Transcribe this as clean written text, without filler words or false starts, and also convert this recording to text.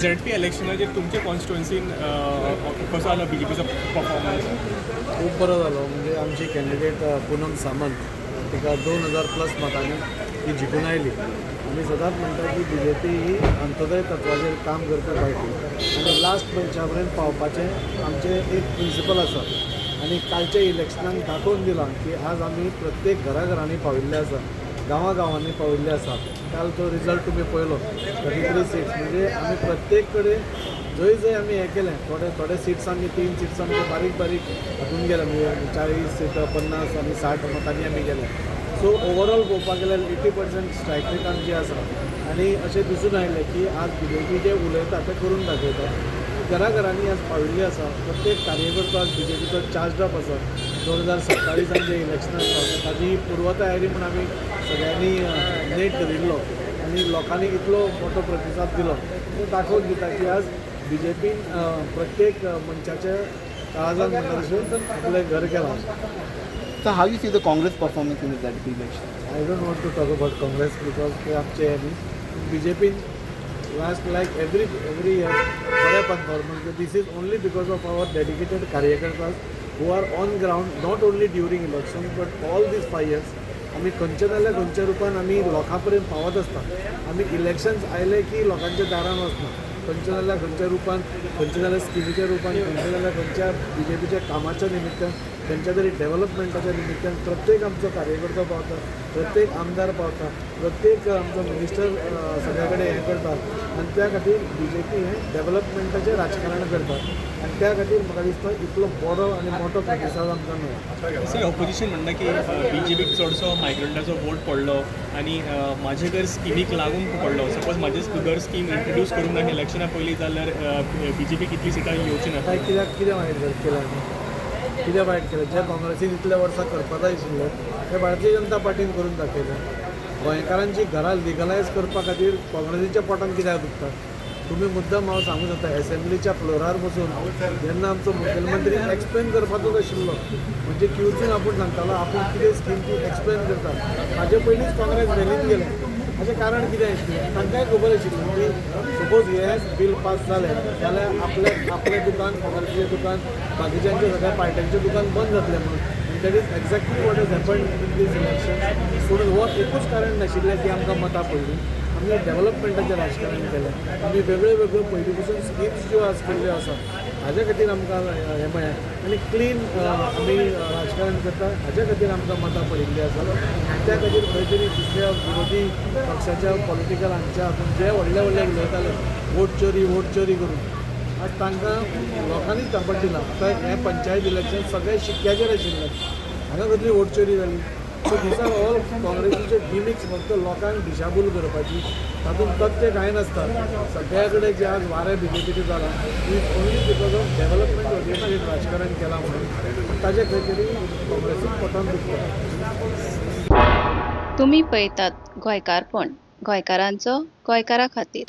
Z P इलेक्शनाचेर तुमच्या कॉन्स्टिट्युएन्सीन कसो आलो बीजेपीचो परफॉर्मन्स? खूब बरो जालो. म्हणजे आमची कॅन्डिडेट पुनम सामंत, तिका 2000 प्लस मतांनी ती जिखून आयली. आमी सदांच म्हणटा की बीजेपी ही अंत्योदय तत्वाचेर काम करपी पार्टी आनी लास्ट मनशा पर्यंत पावपाचें आमचें एक प्रिंसिपल आसा. आनी कालच्या इलेक्शनाक दाखोवन दिलां की आज आमी प्रत्येक घराघरांनी पाविल्ले आसा, गांवां गांवांनी पाविल्ले आसा. काल तो रिजल्ट तुमी पळयलो, 33 सिट्स. म्हणजे आमी प्रत्येक कडेन जंय जंय आमी हें केलें, थोडे थोडे सिट्स आमी, तीन सिट्स आमचे बारीक बारीक हातून गेले, म्हणजे 40 सीट, 50 आनी 60 मतांनी आमी गेले. सो ओवरऑल पळोवपाक गेल्यार 80% स्ट्रायक रेट आमची आसा. आनी अशें दिसून आयलें की आज बीजेपी जें उलयता तें करून दाखयता. घराघरांनी आज पाविल्ली आसा. प्रत्येक कार्यकर्तो आज बीजेपीचो चार्ज अप आसा. 2027 जें इलेक्शन आसा, ताजी पूर्वतयारी म्हूण आमी सगळ्यांनी नेट धरिल्लो आनी लोकांनी इतलो मोठो प्रतिसाद दिलो, तो दाखोवन दिता की आज बीजेपीन प्रत्येक मनशाच्या काळजान म्हणटा तशें आपलें घर केलां. So how you see the Congress performance in the ZP election? I don't want to talk about Congress because ते आमचे हे न्ही. बी जे पीन last like every year बरें performance. This is only because of our dedicated कार्यकर्ता who are on ground, not only during election but all these 5 years. आमी खंयच्या जाल्यार खंयच्या रुपान आमी लोकां पर्यंत पावत आसता. आमी इलेक्शन्स आयले की लोकांच्या दारान वचना. खंयच्या जाल्यार खंयच्या रुपान, खंयच्या जाल्यार स्किमीच्या रुपान, खंयच्या जाल्यार खंयच्या बीजेपीच्या कामाच्या निमित्तान, खंयच्या तरी डेव्हलपमेंटाच्या निमित्तान प्रत्येक आमचो कार्यकर्तो पावता, प्रत्येक आमदार पावता, प्रत्येक आमचो मिनिस्टर सगळ्या कडेन हें करता. आनी त्या खातीर बीजेपी हें डेव्हलपमेंटाचें राजकारण करता आनी त्या खातीर म्हाका दिसता इतलो बरो आनी मोठो प्रतिसाद आमकां मेळ्ळा. सर, ऑपोजिशन म्हणटा की बीजेपीक चडसो मायग्रंटाचो वोट पडलो आनी म्हाजें घर स्किमीक लागून पडलो. सपोज म्हाजें घर स्कीम इंट्रोड्यूस करूंक ना इलेक्शना पयलीं जाल्यार बीजेपीक इतली सिटां येवची ना. काय कित्याक, कितें वायट केलें आमी? कितें वायट केलें? जें काँग्रेसीन इतल्या वर्सां करपा जाय आशिल्लें, तें भारतीय जनता पार्टीन करून दाखयलें. गोंयकारांची घरां लिगलायज करपा खातीर काँग्रेसीच्या पोटान कित्याक दुखता? तुमी मुद्दम हांव सांगूं शकता, एसेंब्लीच्या फ्लोरार बसून जेन्ना आमचो मुखेलमंत्री एक्सप्लेन करपाचोच आशिल्लो, म्हणजे क्यूसून आपूण सांगतालो, आपूण कितें स्कीम ती एक्सप्लेन करता, हाजे पयलींच काँग्रेस रेलीन गेलें. हाचें कारण कितें आशिल्लें? तांकांय खबर आशिल्लें की सपोज हें बील पास जालें जाल्यार आपलें आपलें दुकान, काँग्रेसीचें दुकान, बाकीच्यांचें सगळ्या पार्ट्यांचें दुकान बंद जातलें म्हणून. That is exactly what has happen in these election. पूण हो एकूच कारण नाशिल्लें की आमकां मतां पडलीं. आमी डेव्हलपमेंटाचें राजकारण केलें. आमी वेगळ्यो वेगळ्यो पयलीं पसून स्किम्स ज्यो आज केल्ल्यो आसा, हाज्या खातीर आमकां हें मेळ्ळें. आनी क्लीन आमी राजकारण करता, हाज्या खातीर आमकां मतां पडिल्लीं आसा. आनी त्या खातीर खंय तरी दुसऱ्या विरोधी पक्षाच्या पॉलिटिकल हांच्या हातून जे व्हडले व्हडले उलयताले वोट चोरी, वोट चोरी करून, आज तांकां लोकांनीच थापट दिला. आतां हें पंचायत इलेक्शन सगळें शिक्क्याचेर आशिल्लें. हांगा कसली वोट चोरी जाली? सो these are all काँग्रेसीचे गिमिक्स, फक्त लोकांक दिशाभूल करपाची. तातूंत तथ्य कांय नासता. सगळ्या कडेन जे आज वारें बीजेपीचें जालां, is only because of development oriented राजकारण केलां म्हणून. ताजे खंय तरी काँग्रेसीक पोटान दुखता. तुमी पळयतात गोंयकारपण, गोंयकारांचो गोंयकारा खातीर.